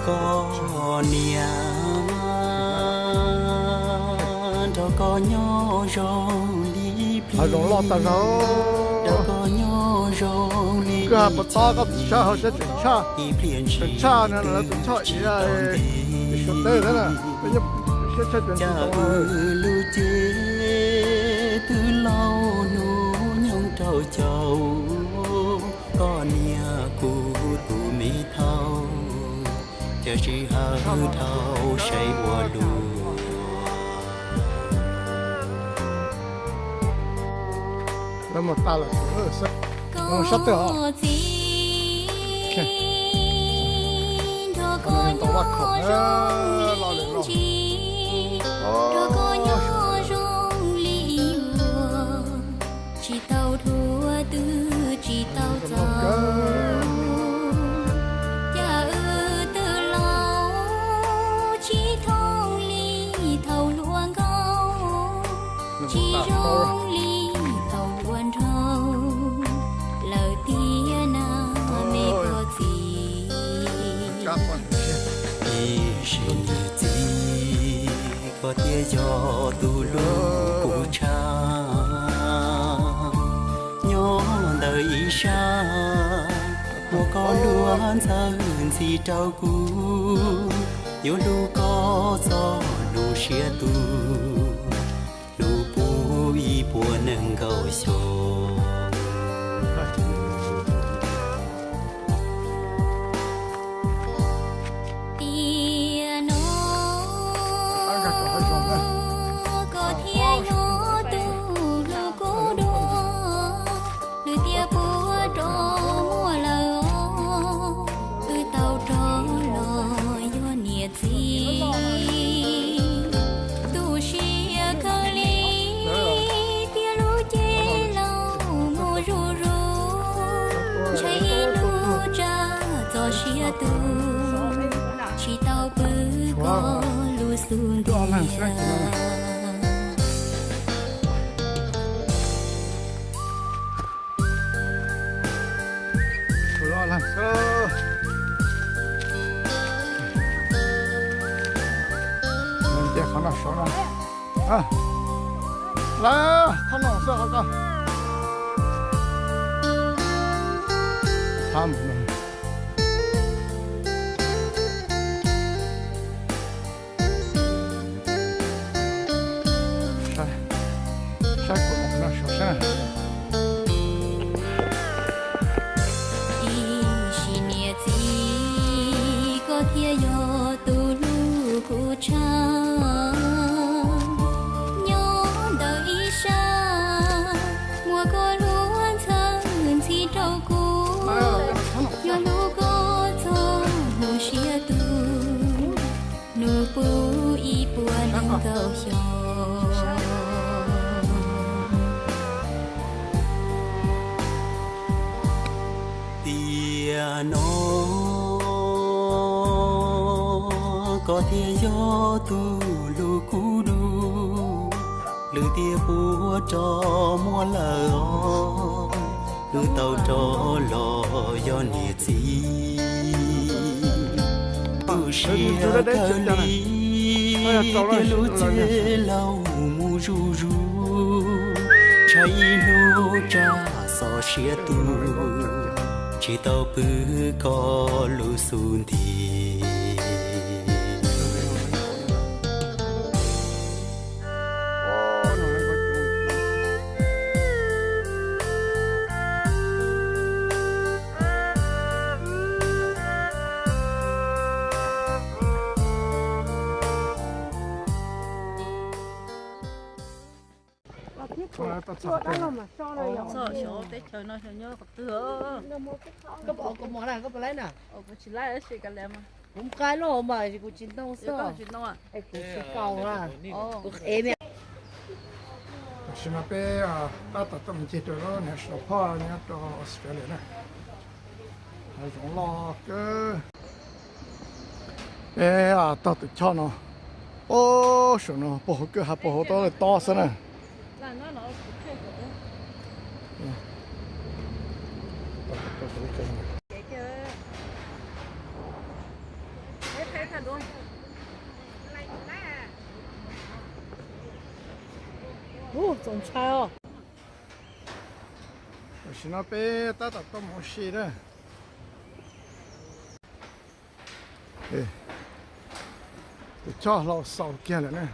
Koj niam, nrog koj nyob zoo li, nrog koj nyob zoo li, ib pliag ntshis tsis tau ntev, cas wb lub cev twb laus hnub nyoog rau caum, koj niam kuv tus me thauj, cas tsis hawb dhau saib ua luaj. Koj txiv, nrog koj nyob zoo li ntsis, nrog koj nyob zoo li ib vuag, tsis tau dhuav twb tsis tau txaus, cas wb twb laus tsis thooj li thaum hluas nkauj, tsis zoo li thaum hluas nraug lawm tiag na me koj txiv. Ib sim niam txiv, koj thiaj yog tus hlub kuv tshaj. Nyob ntawm ib sab, muaj koj lub ntxawg ntxhi rau kuv, yuav hlub koj txog lub siab tus, hlub puv ib puas nees nkaum xyoo. Tiam no koj thiaj yog tus hlub kuv dua, lwm tiam puas rov muaj lawm os, wb tau rov los yog niam txiv. Tu siab kawg li tias lub cev laus mus zuj zus, ntshai ib hnub tsam txoj sia tu, tsis tau pw koj lub xub ntiag. Nce qhov no saud no. Lawv qhov no xwb qhov ko. Thab mus no. Saib, saib kuv no saud seb. Ib sim niam txiv, koj thiaj yog tus hlub kuv tshaj. Nyob ntawm ib sab, muaj koj lub ntxhawb ntxhi rau kuv, yuav hlub koj txog hnub siab tu, hnub puv ib puas nees nkaum xyoo. Tiam no koj thiaj yog tus hlub kuv dua, lwm tiam puas rov muaj lawm os, wb tau rov los yog niam txiv. Tu siab kawg li tias lub cev laus mus zuj zus, ntshai ib hnub tsam txoj sia tu, tsis tau pw koj lub xub ntiag. Txog xyov teb chaws no xyov nyob qhov twg. Koj puas ua kaus mom na, koj puas laib na? Kuv tsis laib, tab sis kav liam mas. Kuv nqa los mas kuv tsis ntoo xwb. Kuv tsis kaus na. Kuv qev me. Tam sim no peb tab tom tuaj mus ncig rau lub National Park nyob rau Australia na. Hav zoov loj kawg. Peb taug tus choj no, o, saum no puag hauv kawg, hav puag hauv tob tob xwb na. Txaus ntshai os. Tam sim no peb tab tom tuaj mus ua si na. Tus choj hlau xaus kiag lawm na.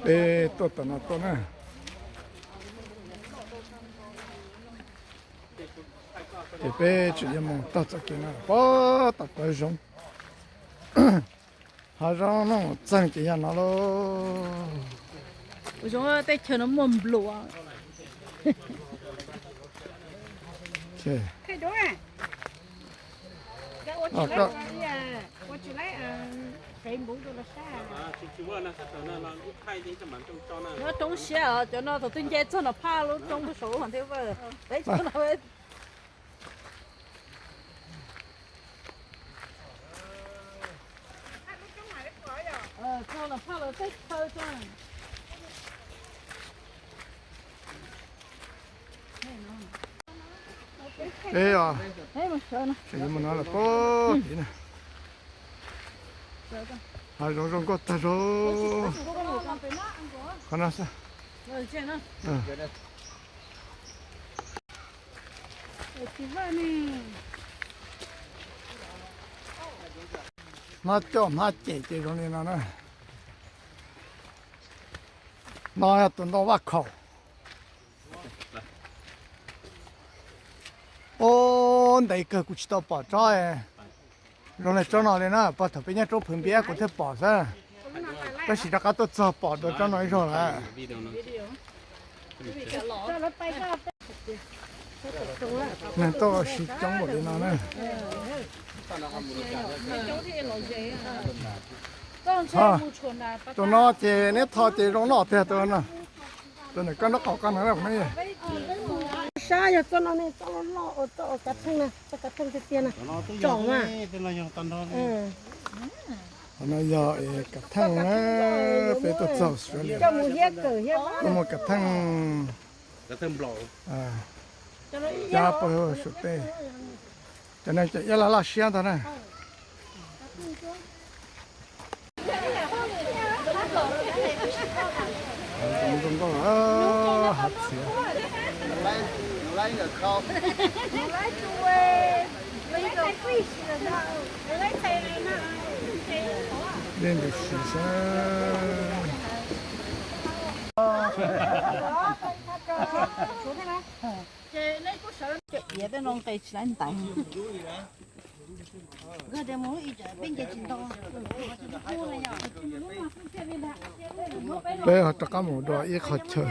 Peb tuaj tom no tuaj na. Ces peb tseem yuav mus tog txoj kev no pab tom plawv zoov. Hav zoov no txeeg ces yog no lauj. Ua zoo teb chaws no muaj npluas. Nyob roob siab os, cov no thaum twg nce txog no phaj lub roob lub saud lub hauv ntiaj vawj. Peb cov no txog los phaj lawv teb chaws txog. Peb os, tseem yuav mus no lawm pob tid na. Hav zoov zoo nkauj tag zog. Qhov no xwb. Hmab coj hmab cem ces zoo li no na. No yog tus ntoo vaj khaum. Ub, ntev kawg kuv tsis tau pom tsob zoo li tsob no li na. Puag thaum peb nyob roob Phwv Npiab kuv thiaj pom xwb, tab sis rov qab tuaj txog pom dua tsob no ib zaug lawm. Neeg tuaj ua si coob npaum li no na. Tus no ces neb tho ces zoo noj tiag tus no. Tus ntawm koj nraub qaum koj no na. Sab yog txoj no ne, txoj loj loj, txoj kav theej na, txoj kav theej tiag tiag na. Tsom mas. Qhov no yog kav theej na, peb tuaj txog Australia, tuaj muag kav theej. Cab pug suav tej, cov neeg cov iab laj laj siab ntag na. Zoo nkauj, hav txhiav. Dej ntws si sab. Peb ho rov qab mus dua ib qho chaw.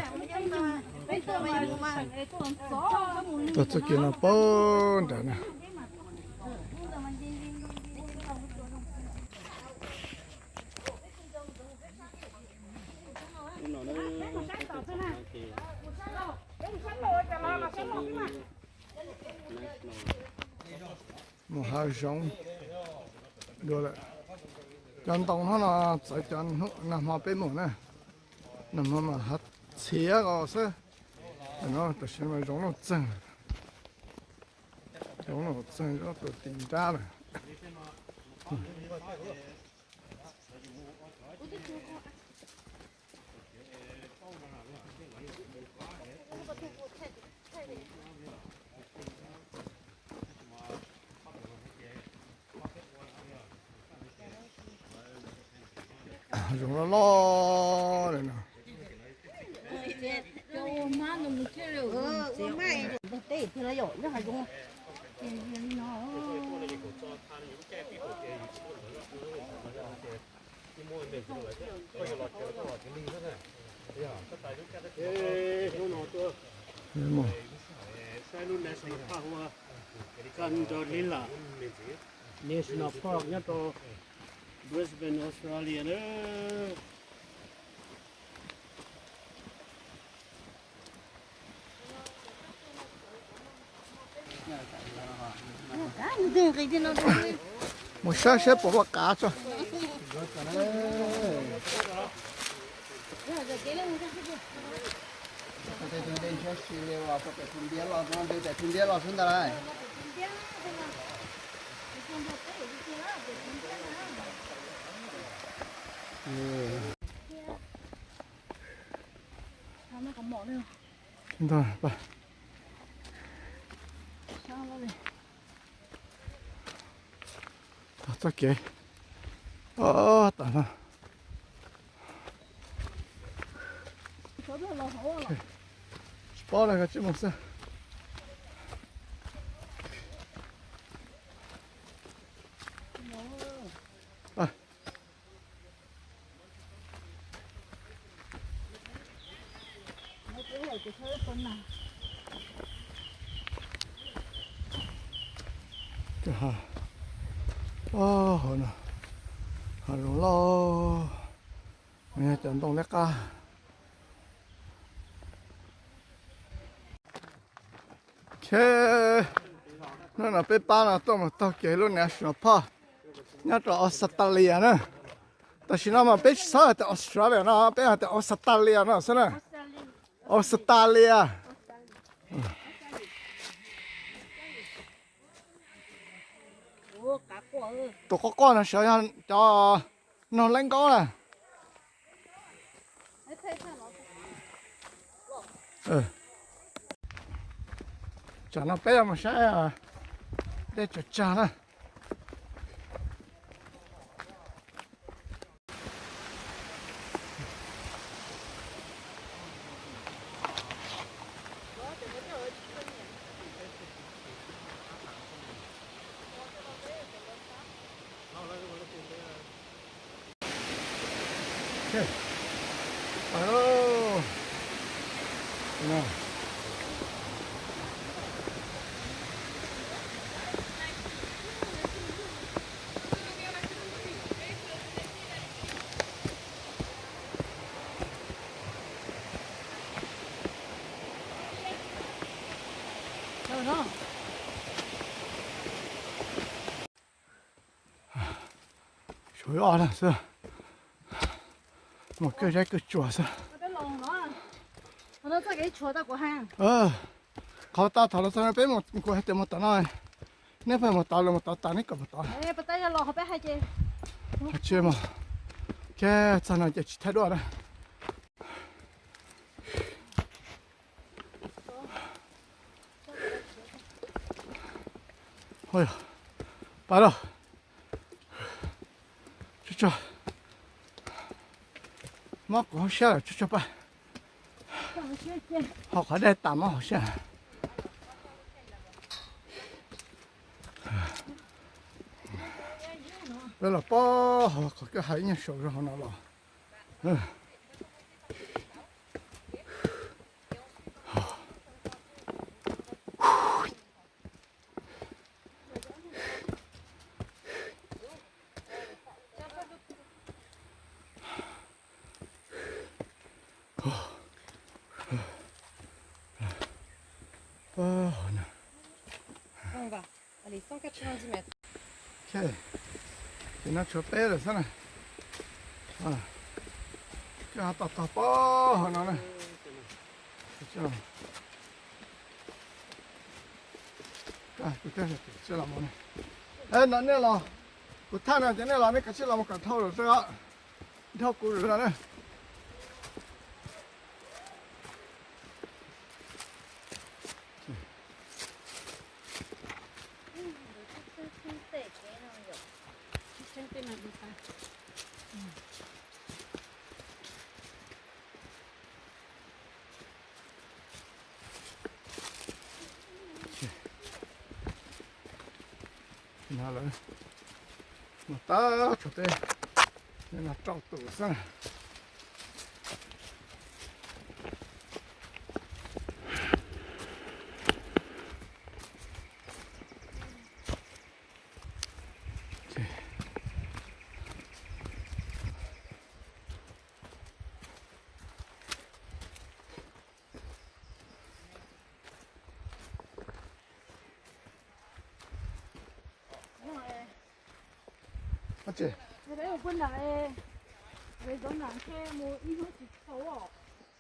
Txoj kev no pab nrad na. Mus hav zoov dua lawm. Cov ntoo no no txawv cov nag hmo peb mus na. Nag hmo mas hav txhiav os xwb. No tam sim no zoov loj txeeg, zoov loj txeeg, zoov tuaj ti nrab lawm. Zoov loj loj li no. Ua maj no mus thiaj li ua maj. Teb thiaj li yom, nyob hav zoov. Hnub no tuaj saib lub National Park ua Candlelight National Park nyob rau Brisbane, Australia na. Mus saib saib puas muaj qav tso. Tus ntiav los xwb ntag lauj. Txoj kev tas no. Tsis paub na, koj tsis mus xwb. Hav zoov loj, yog cov ntoo liab qab. Hnub no peb pab no tuaj mus taug kev lub National Park nyob rau Australia na. Tam sim no mas peb tsis txhob hais tias Australia no, peb hais tias Australia no xwb na. Australia. Tus quaj quaj no sawv yog cov noog laib nkaub na. Tsam no peb yuav mus saib dej tsaws tsag na. Suav ob leeg xwb, mus kwj zeb kwj tsuas xwb. Qhov tau thaum los txog no peb mus, kuv hais tias mus tom no, neb pheej mus tod, los mus tod tas neb kom mus tod. Tsis mus, thiab txog no ces tsis thaij duab na. Pab lauj, tsuag tsuag, mob kuv hauv siab lawm, tsuag tsuag pab. Ho qhov dej tas mob hauv siab. Peb los pab hauv qhov kwj ha ib nyuag saum zog hauv no los. Ces no tshuav peb lawm xwb na. Koj ho tog tog pab hauv no na. Kuv thiaj hais tias sib los mus ne. No nej los, kuv thaj no ces nej los nej kav tsij los mus kom dhau lawm, dhau kuv lawm no na. No lawm, no tab tsuas peb, no rau tus xwb.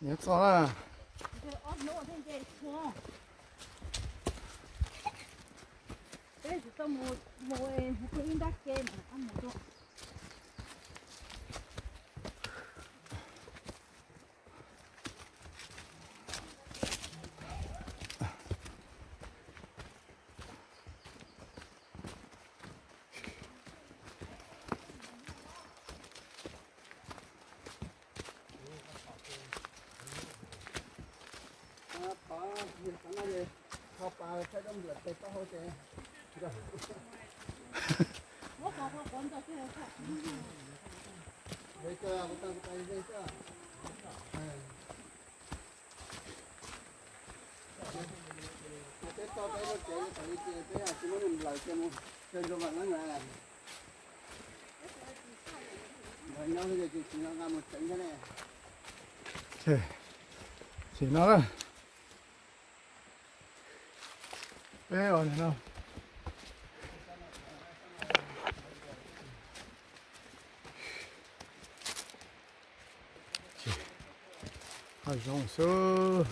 Nyob txog na. Ces no, peb ua no. Hav zoov xwb.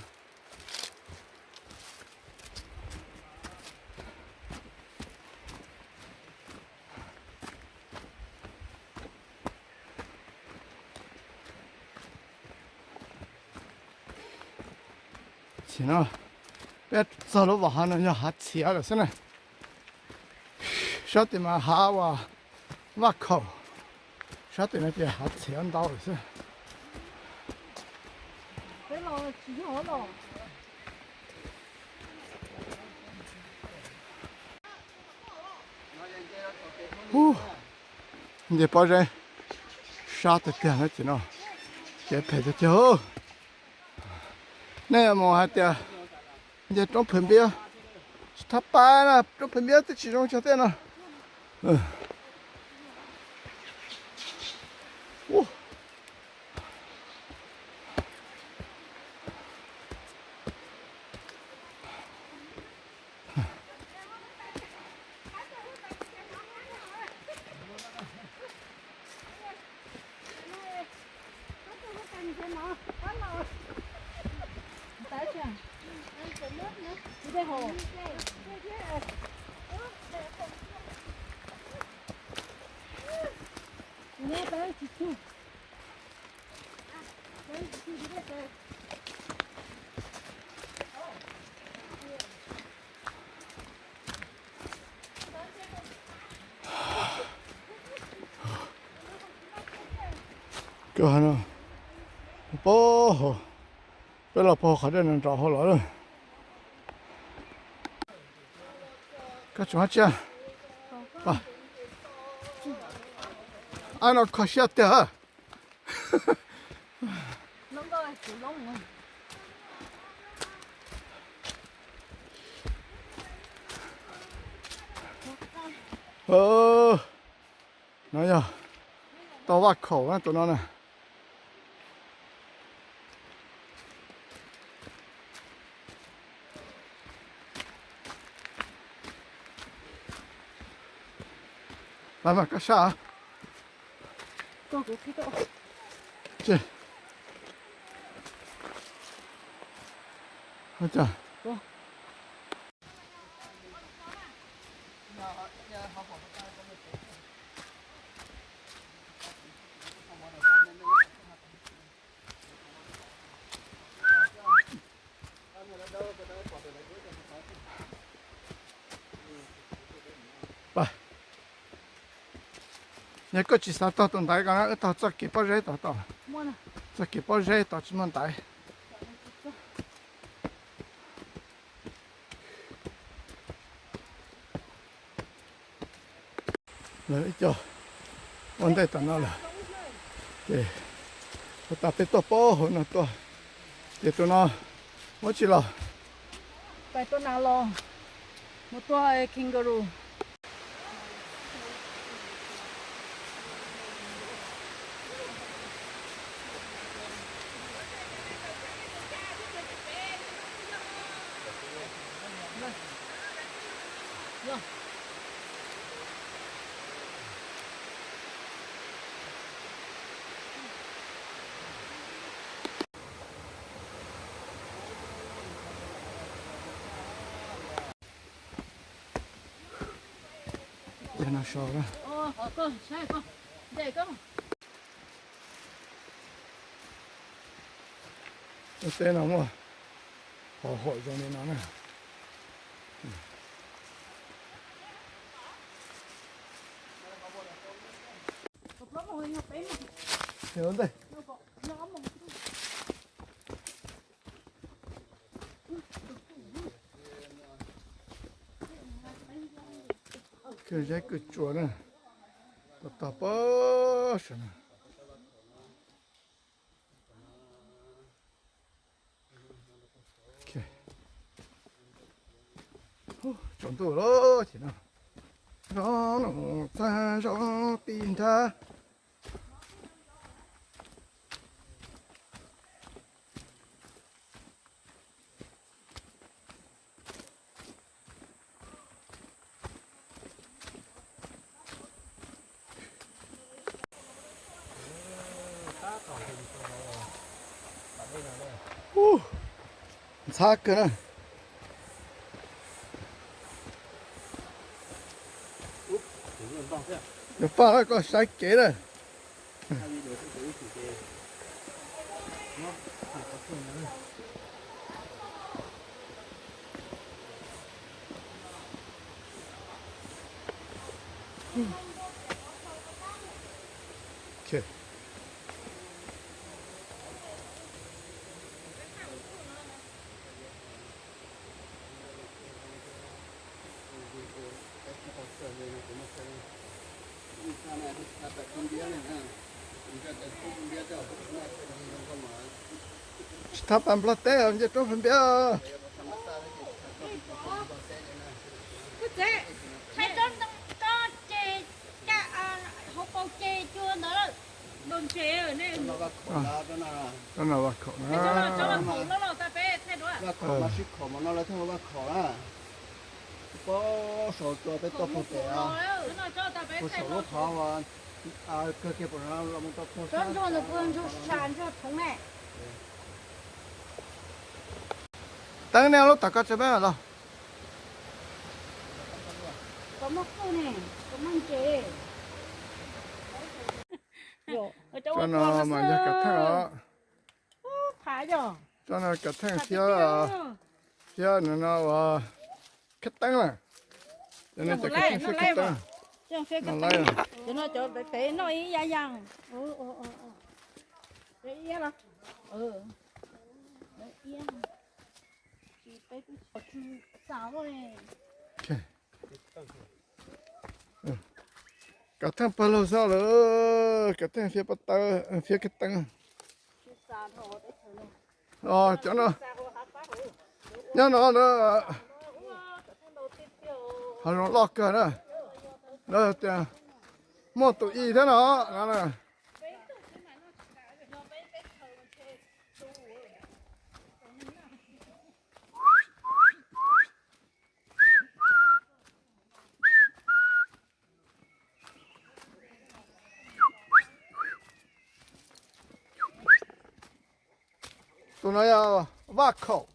Ces no, peb txog lub vam hav no yog hav txhiav lawm xwb na. Sab tim mas hav uas vaj khaum, sab tim no ces hav txhiav ntau lawm xwb. Ub, nce pob zeb sab tiag tiag na ces no, ces phem tiag tiag. Nej mus hais tias nce roob Phwv Npiab, tsis thab pab na, roob Phwv Npiab twb tsis zoo tshaj tej no. Koj no, pab hauv, peb los pab hauv qhov dej no nrov hauv los lawm. Koj tsis hab tsiaj. Ab, no kho siab tiag. No yog tau vaj khaum na tus no na. Mas koj sab. Yog koj tsis xav taug tus ntaiv ko na, wb taug txoj kev pob zeb tod tau. Txoj kev pob zeb tod tsis muaj ntaiv. Lawv ib co ua ntej tom no lawm, ces ua tas peb tuaj pab hauv no tuaj, ces tus no muab tsis los. Pais tuaj na los, mus tua kangaroo. Yog no so na. Ua teb no muaj qhov haum zoo li no na. Ua ntej. Kwj zeb kwj tsua na, tog tog pab saum na. Tsaus ntuj lawm ces no, zoo txag zoo tij nrab. Ntxhab kawg na. Yog paj lawm koj saib kev lawm. Tsis thab pas nplog teb nce roob Pha Npiab. Kuv txev, thaij roob ntoo ko ces, hauv paus ces cua ntawd lawm. Npau ntses ne. Roob no Vaj Khaum na. Roob no Vaj Khaum no lawv thiaj hu Vaj Khaum na. Pob saum cua peb tuaj puag pem, puag saum lub qhov uas kawg kiag pem no los mus rau puag sab. Teeb nej lub tom ko tsev peb los. Tsob no mas yog kav theej os. Tsob no kav theej thiab, thiab no uas khib teeb na. Cov no cov kav theej thiab khib teeb. Cov no cov pem pem noj ib yam yam. Kav theej pawg lug xwb lawm, kav theej fiab paj tawb, fiab khib teeb. Cov no, nyob no na, hav zoov loj kawg na, lawv tias muaj tus i thiab no. Tus no yog Vaj Khaum,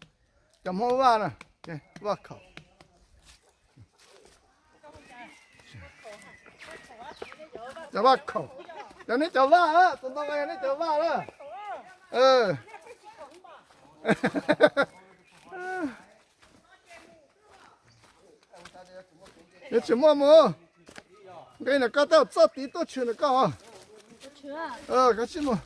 cov Hmoob Vaj na, Vaj Khaum. Cov Vaj Khaum, cov neb cov Vaj na, tus ntoo yog neb cov Vaj na. Nws tsis muaj mus, nqis ntawm koj tej txoj tiv tuaj tshwm ntawm koj. Koj tsis mus.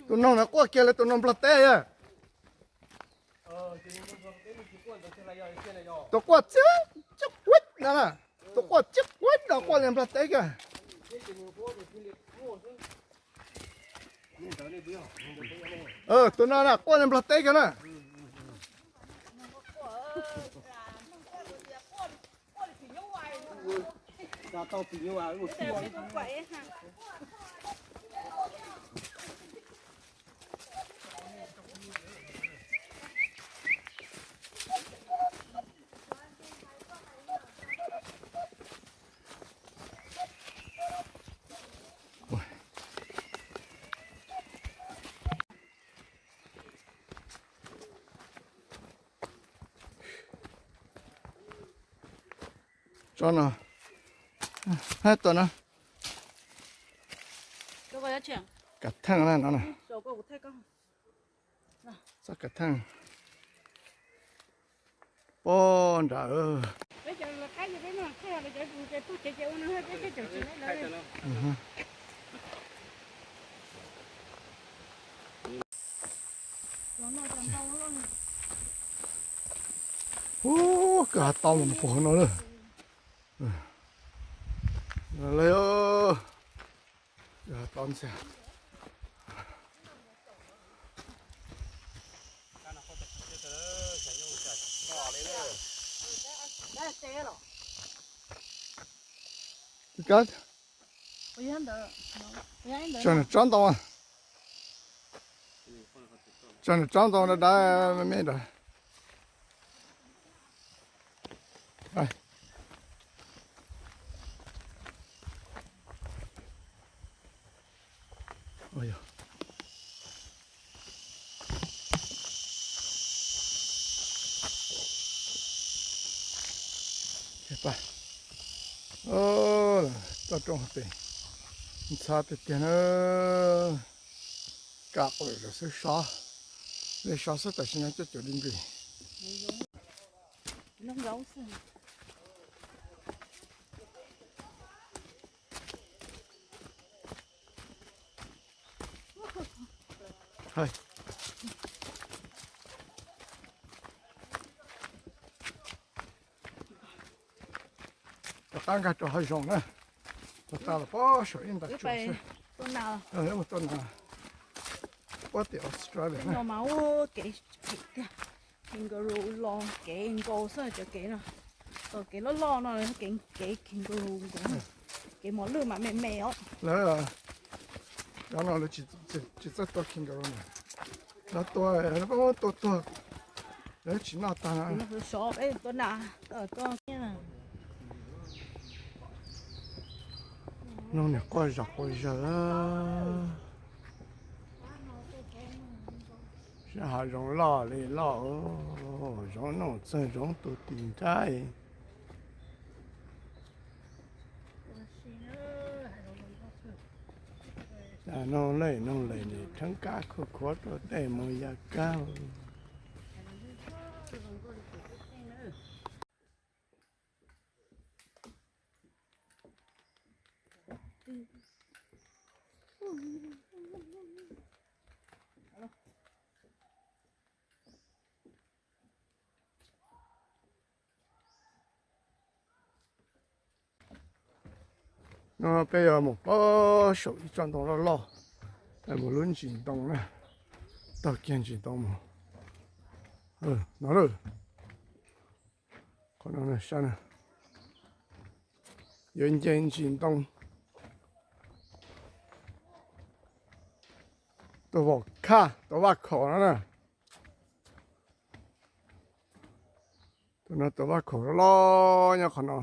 Tus noog no quaj kiag li tus noog nplog teb yog. Tus quaj txib, txib quib no na. Tus quaj txib quib no quaj li nplog teb kiag. Tus no na quaj li nplog teb kiag na. Tsob no, hab tus no, kav theej no, txoj kav theej pob nram. Ub, kawg hav tau mus pog no lawm. Kawg hav tau ntxiag. Tso nws tsob ntoo, tso nws tsob ntoo dawb dawb me me ntawd. Toj roob pem ntxhab tiag tiag na. Kam qwm los xwb sov, li sov xwb tam sim no coj caum di nplis. Rov qab nkag rau hav zoov na. Tus tas los pob saum ib nta tsuas xwb. Mus tua nas, puab tim Australia na. Kev kangaroo los kev nkaus xwb cov kev no. Tau kev loj loj no kev kangaroo nkaus, kev mos lwj mas me me os. Lawv cov no lawv tsis txawj tua kangaroo na. Lawv tua, lawv tua tuag, lawv tsis noj tag. Sov peb tua nas, tua. Noog niag quaj zom quaj zaws. Sab hav zoov loj li loj, zoov nuj txeeg zoov tus tim nrab. Noog lej noog lej nim rheeb kab khuj khuav rau tej mus ya kab. No peb yuav mus pob saum ib tsob ntoo loj loj, mus lub ntsis ntoo na, taug kiag ntsis ntoo mus no lawm. Qhov no sab, yuav nce ntsis ntoo, tus vaum khaj tus vaj khaum no na. Tus no tus vaj khaum loj nyob qhov no.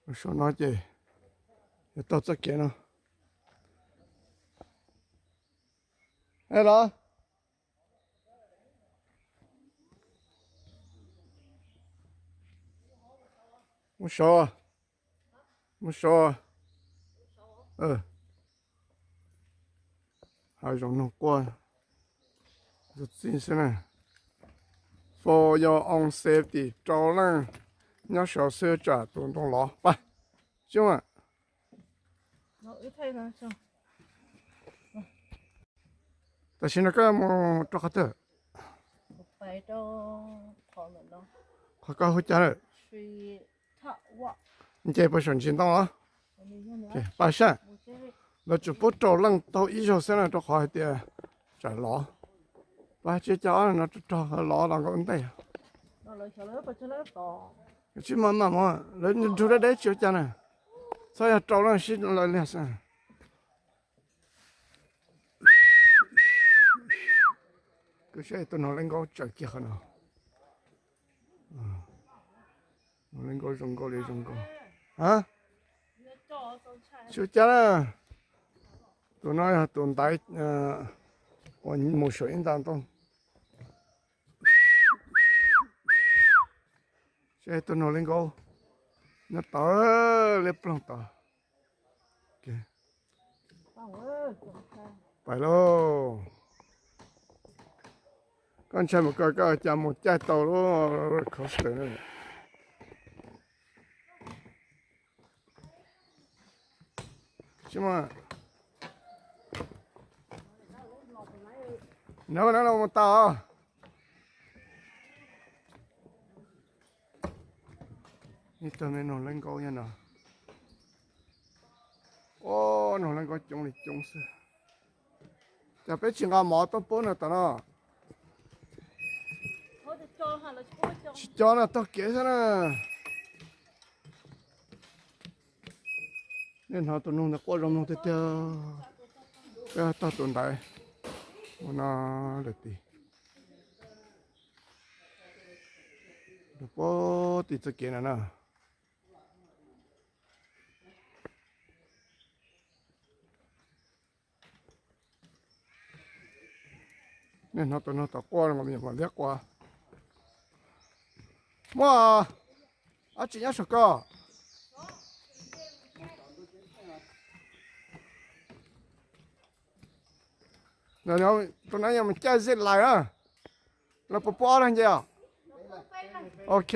Saum no ces yog taug txoj kev no. Los, mus saud, mus saud. Hav zoov noog quaj ntxhi xwb na. For your own safety, rau leej Nyob saud xwb tsam tus ntoo lov pab. Tsis ua, tam sim no koj mus rau qhov twg? Qhov koj hu cas lawm? Nce puas saum ntsis ntoo los? Pab saj. Lawv tsuas pub rau leej tau ib zaug xwb na rau qhov hais tias tsam lov. Pab tsis cas ob no rog lov los nkaus ntej. Tsis maj maj mus, lawv nrug deb deb tsis ua cas na. Txhob yog rau leej sib law liag xwb. Kuv saib tus noog le nkaub tsawm kiag qhov no. Noog le nkaub zoo nkaus li zoo nkaus. Tsis ua cas na. Tus no yog tus ntaiv uas mus saum ib nta ntoo. Saib tus noog le nkaub nyob tod, liab ploog tod. Pais lauj. Koj ntshai mus ko koj cas mus caij tau lub coaster na. Tsis muaj. No no no mus tau. Ib tug me noog le nkaub nyob no. Ua, noog le nkaub coob li coob xwb. Cas peb tsis nqa mov tuaj pub nws tom no? Tsis coj na, taug kev xwb na. Nej hnov tus noog ntawd quaj zoo mloog tiag tiag. Peb tog tus ntaiv ua no lawm tid. Rau puag tim txoj kev no na. Nej hnov tus noog tom quaj no, me nyuam liab quaj. Muaj dab tsi nyob saum ko? Tus no yog mus caij zip line na. Los puas pub ob leeg nce os? Ok.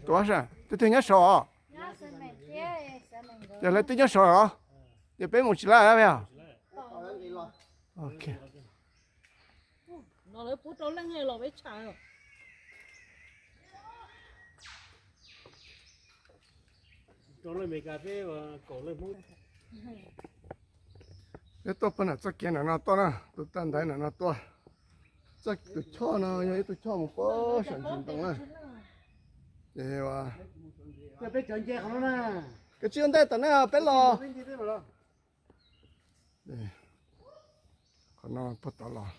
Tus twg nyob saud os? Ces lawv twb nyob saud os? Ces peb mus tsis laij os? Ok. Peb tuaj puag nram txoj kev ntawm no tuaj na, tus tag ntaiv ntawm no tuaj. Txoj tus choj no yog ib tug choj mus puag saum ntsis ntoo na. Ces, koj tsis ua ntej tom nej peb los. Qhov no puag tod los.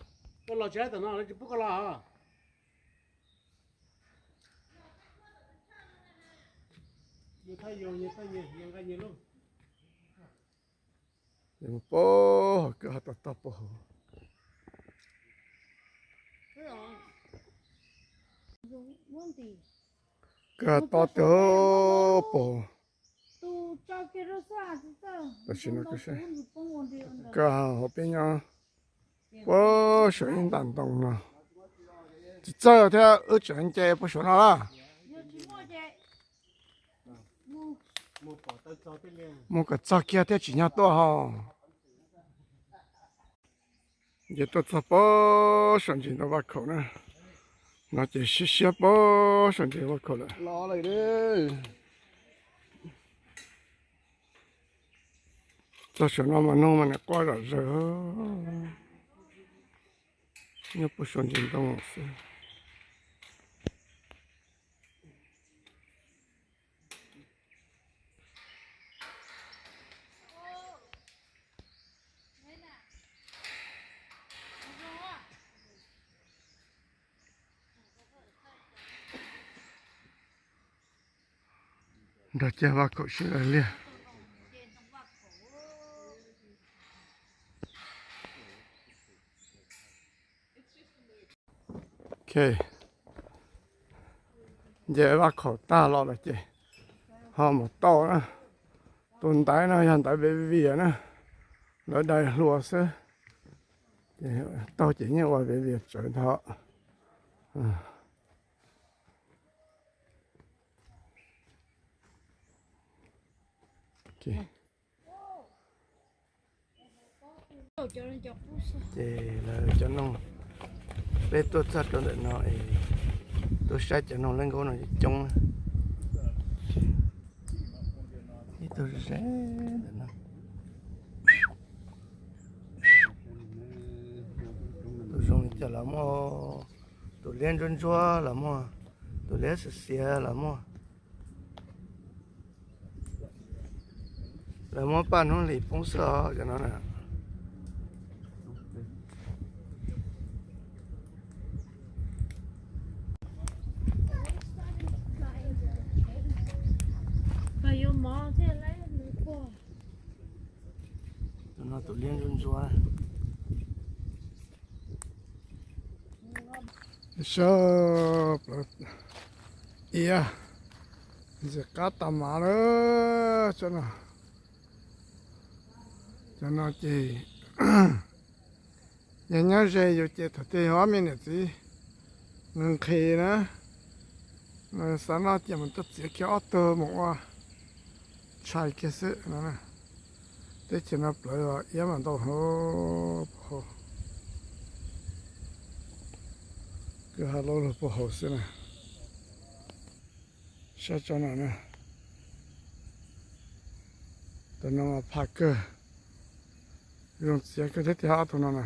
Mus puag hauv, kawg ho tog tog puag hauv. Kawg ho tog tiag puag hauv. Tam sim no kawg hauv peb nyob puag saum ib nta ntoo no. Tsis txawj thiab, wb tseem nce puag saum no lawm. Mus kom txog kiag thiaj tsim nyog tuaj ho. Ces tuaj txog puag saum ntsis ntoo vaj khaum na. No ces siab siab puag saum ntsis vaj khaum lawm. Txog saum no mas noog mas niam quaj zom zaws. Nyob puag saum ntsis ntoo xwb. Nrog ceg vaj khaum sib law liag. Ok, nce vaj khaum tag los lawm ces ho mus tau na. Tus ntaiv no yog ntaiv viv vias na, lawv dai hlua xwb. Taug ces yeej ua viv vias tsawv ntag. Ces lawv cov noog, peb tuaj txog rau ntawm no es tuaj saib cov noog lab nkaub no coob na. Ib tug ze ntawm no. Tus zoo li cas los muaj, tus liab ntsuab ntsuab los muaj, tus liab xiav xiav los muaj. Lawv muab paj hnub hlis poob xwb os cov no na. Tus no tus liab ntsuab ntsuab. Saib plaws iab ntxim qab tas mas lawm. Cov no, cov no ces yog nyob ze yus ces thaum twg yog ob me niam txiv nqhis nqhis na, xav noj ces mus tuaj txiav kiag ob tug mus ua tshais kiag xwb no. Teb chaws no plawv iab mas ntau hauv, kwj ha loj lug puag hauv xwb na. Saib tsob no na, tus no mas phaj kawg, zoo txiav kawg thiab tiag ob tug no na.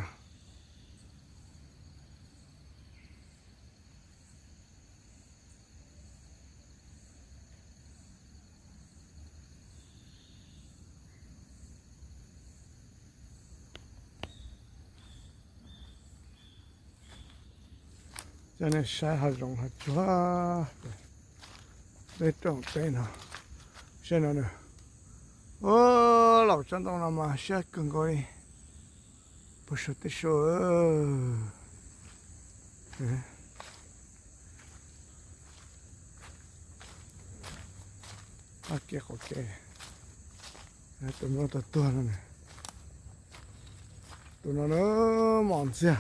Coj nej saib hav zoov hav tsuag peb rooj teb no. Saib no na, ua laum tsob ntoo no mas siab kawg nkaus li. Puag saum tej saud, qab kev qaum kev, tus no tau tuag no. Tus no na, mos ntxiag,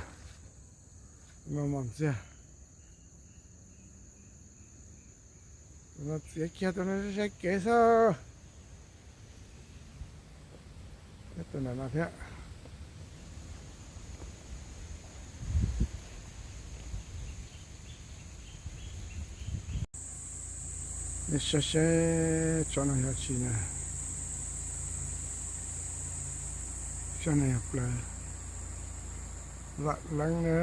tus no mos ntxiag. Tus no txiav kiag tus no saib kev xwb. Tus no no thiab. Nej saib seb tsob no yog tsi na. Tsob no yog plaws vam leeb na.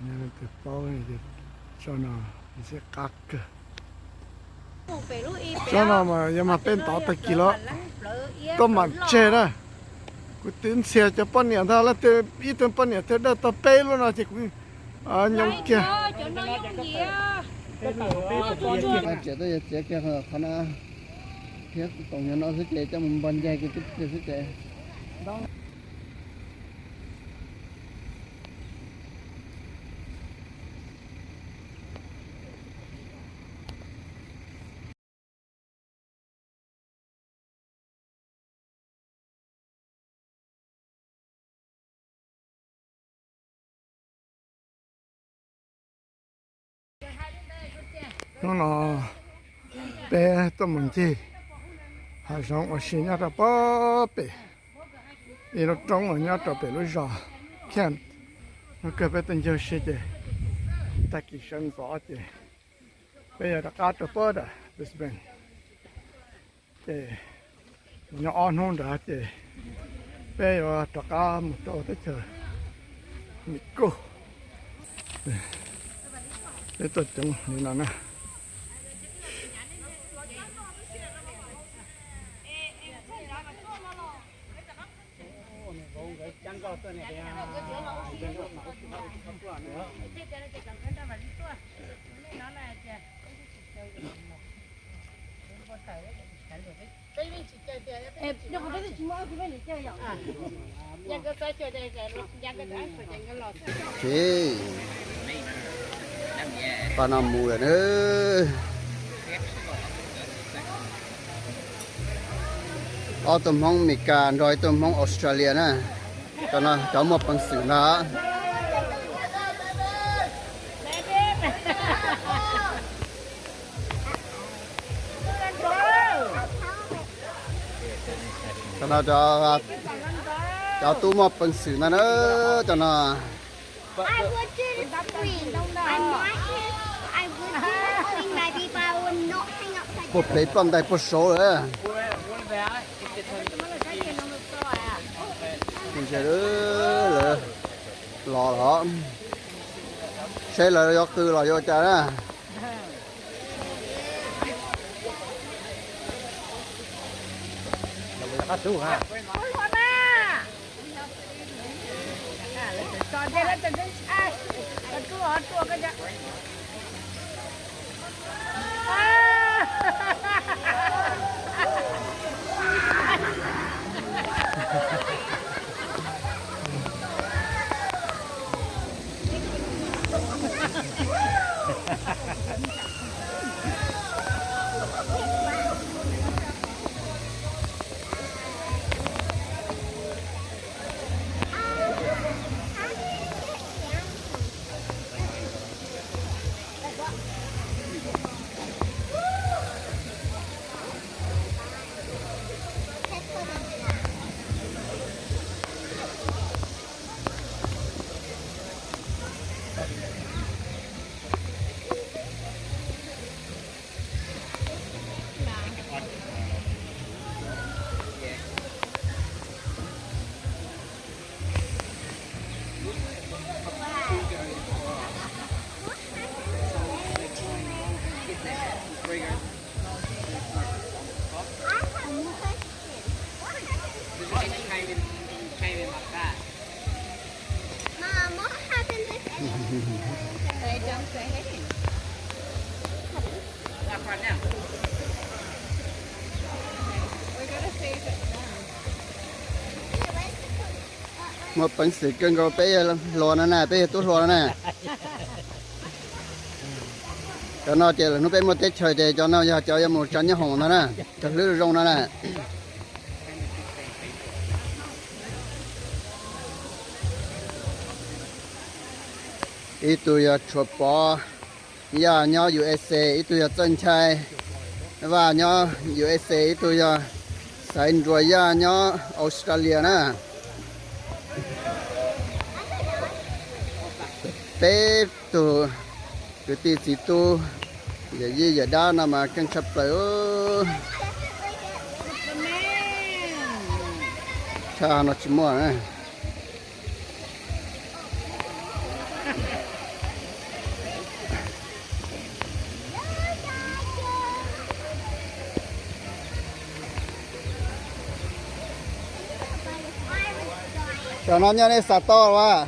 Leej twg paub tias tsob no ntxim qab kawg. Tsob no mas yog mas peb ntov tag kis los tuaj mam tseg na. Kuv twb ntxias cov poj niam ntag, leej twg ib tug poj niam thiaj dawj tau peb lub no ces kuv nyob kiag. Txiav tuaj yog txiav kiag qhov no thiab, toom nyob no xwb ces coj mus npog ncaig kiag xwb ces. Hnub no peb tuaj mus ncig hav zoov ua si nyob rau pem ib lub roob uas nyob rau pem lub zos Kent. Hnub kawg peb tuaj ncig ua si ces tag kis sawv ntxov ces peb yuav rov qab rau pem Brisbane. Ces nyob ob hnub nrad ces peb yuav rov qab mus rau teb chaws Mis Kuj. Peb tuaj coob li no na. Ces pab no mus lawm na. Ob tug Hmoob Mes Kas nrog ib tug Hmoob Australia na. Cov no cov muaj peev xwm ntag. Cov no cov, cov tub muaj peev xwm ntag na, cov no. Puag plev ploj ntais puag saud lawm. Lawv los los, seb lawv yuav qw los yuav cas na. Muaj peev xwm kawg nkaus, peb yog hluas no na, peb yog tub hluas no na. Cov no ces lawm hnub peb muaj teb chaws ces cov no yog cov yuav mus tso nyob hoom ntag na, cov hlwb zoo no na. Ib tug yog Tshuav Pov Yaj nyob U S A, ib tug yog Txawj Nchai Vaj nyob U S A, ib tug yog Xaiv Nruas Yaj nyob Australia na. Peb tug kwv tij txiv tub, yawm yij yawm dab no mas keej tshaj plaws. Tshaj no tsis muaj na. Cov no nyob nej xav tau los?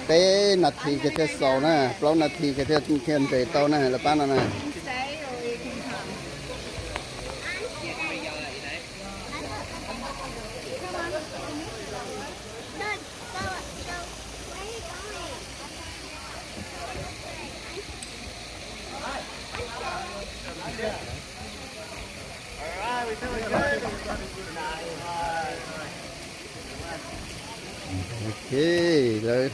Peb nas this ces thiaj xaus na, plaub nas this ces thiaj thiaj nres tau na, lawv pab no na. Ok, lawv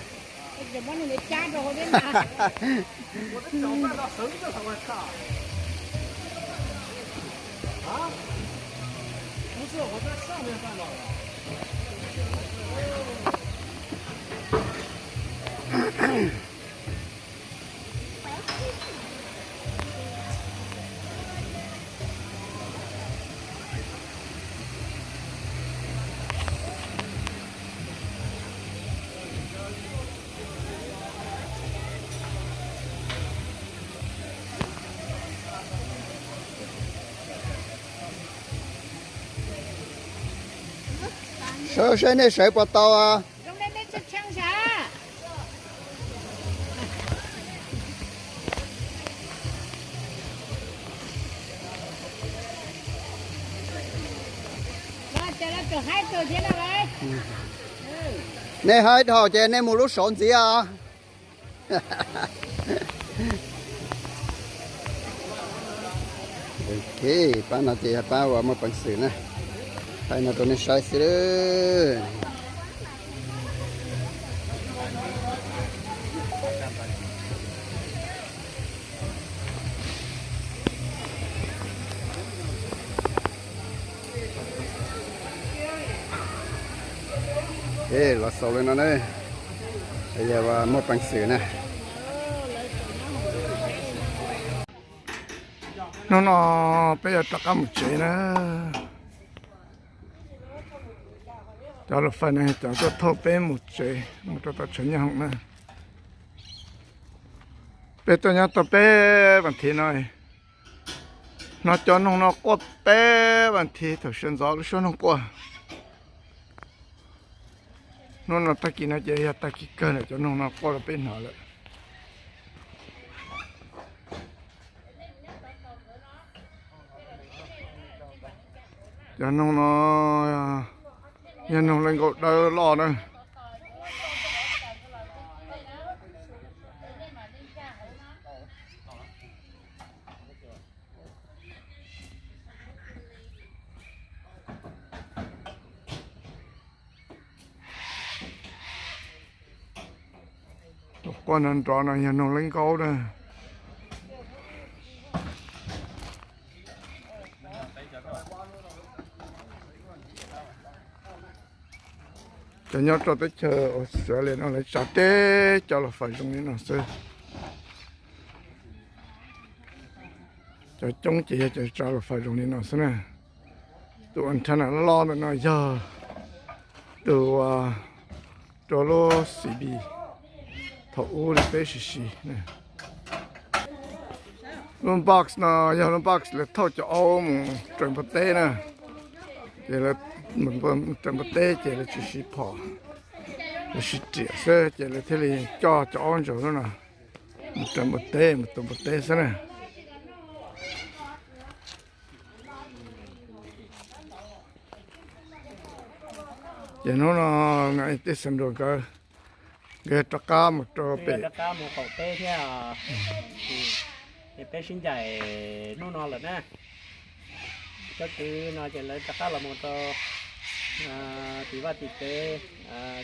Sawv seb nej sawv puas tau. Nej haib dhau ces nej mus lub saud ntxiv os. Ok, pab no ces yog pab uas muaj peev xwm na. Thaij no rau nej saib xwb. Los xaus li no na, yog muaj peev xwm na. Hnub no peb yuav rov qab mus tsev na. Cov lus fais no cov tuaj thauj peb mus tsev mus rau tom tshav nyob hoom na. Peb tuaj nyob tau peb vas thiv no, hnov cov noog no quaj peb vas thiv thaum sawv ntxov lub suab noog quaj. Hnub no tag kis no ces yog tag kis kawg lawm, cov noog no quaj rau peb hnov lawm. Cov noog no yog noog lej nkaus dawb loj na. Tus quaj nrov nrov no yog noog lej nkaub na. Cov nyob rau teb chaws Australia no lawv tsa teb cov lus fais zoo li no xwb. Cov coob ces yog cov tsa lus fais zoo li no xwb na. Tus antenna loj ntawm no yog tus rau lub C B thaum ub li peb sim siv. Lub box no yog lub box lawv thauj cov aub mus raws npua teb na. Ces lawv raws npua teb ces lawv tsis siv phom, lawv siv riam xwb ces lawv thiaj li coj cov aub ntsaws lub no mus raws npua teb, mus tua npua teb xwb na. Ces hnub no tej xeem nruas nkawd, nkawd rov qab mus rau pem, rov qab mus qaum teb thiab. Ces peb sib ncaim hnub no lawm na. Cov kwv no ces lawv rov qab los mus rau tim vaj tim tsev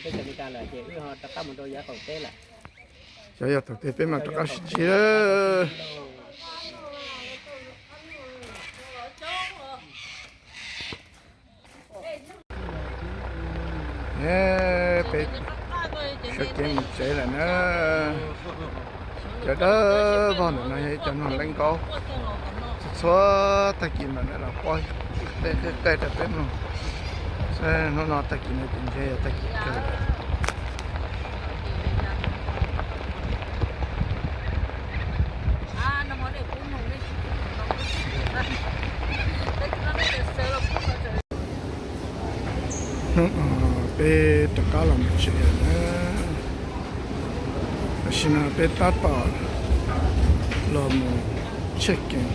teb chaws Amelikas lawm ces wb ho rov qab mus rau yav qaum teb lawm. Xyov yog thaum twg peb mam rov qab sib ntsib. Peb sawv kev mus tsev lawm na. Cov dawb vog ntawm no yog ib cov noog lej nkaub. Txhua txhua tag kis mas lawv los quaj qej qej qej rau peb mloog. Saib hnub no tag kis no ces ntshe yog tag kis kawg lawm. Hnub no peb rov qab los mus tsev lawm na. Tam sim no peb tab tom los mus check in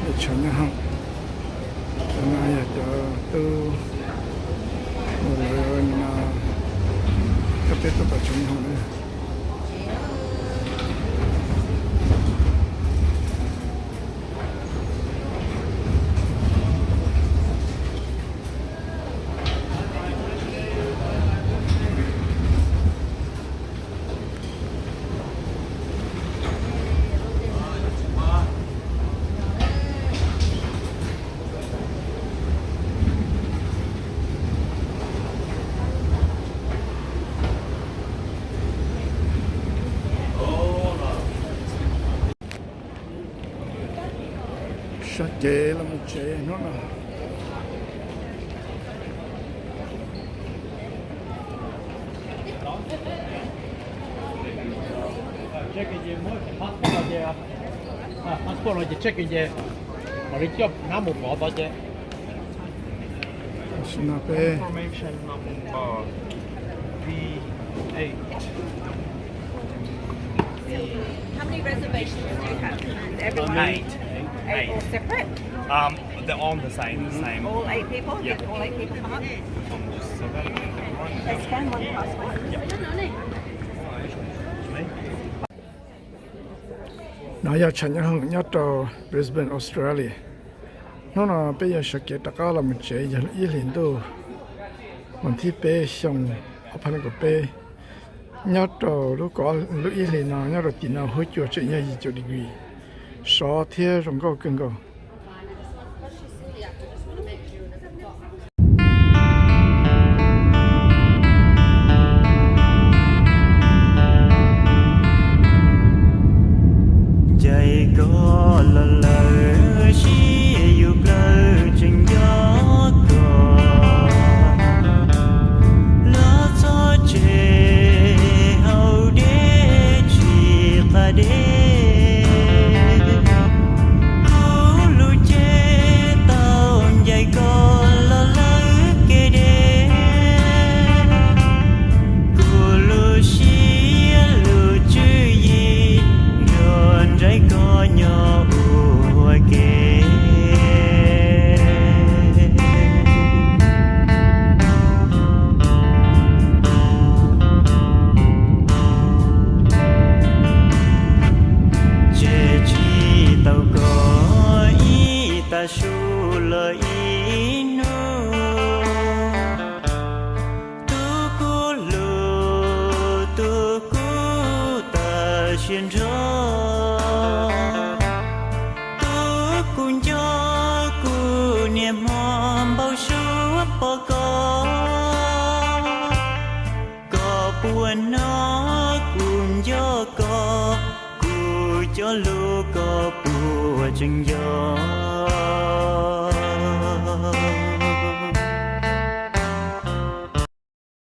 ntawm tshav nyob hoom. Cov no yog cov tub uas lawv coj peb tuaj tom tshav nyob hoom na. Sawv kev los mus tsev hnub no. Passport no ces check in ces mam li coj nab mus pov tod ces. Tam sim no peb Information number V eight. How many reservations do you have? Is everyone Eight. Eight. All separate? Um, they're all the same, same. All eight people? Yeah. All eight people come up? Just scan one passport. No yog tshav nyob hoom nyob rau Brisbane, Australia. Hnub no peb yuav sawv kev rov qab los mus tsev yog lub ib hlis ntuj vas thib peb xyoo ob phav nees nkaum peb. Nyob rau lub, lub ib hlis no nyob rau tim no huab cua tseem yog yim caum degree, sov thiab zoo nkauj kawg nkaus. Koj los lawm, siab yus plawg tseem nco koj. Los txhob tseg hauv deb tsis qab deb. Kuv lub cev tau ncaim koj los lawm kev deb. Kuv lub siab lub tswv yim nrog nraim koj nyob ua ke. Tseg tsis tau koj ib tag su los ib hnub. Tus kuv hlub, tus kuv tas siab nrho. Tus kuv nco, kuv niaj hmo npau suav pom koj. Koj puas hnov kuv nco koj, kuv cov lus koj puas tseem nco.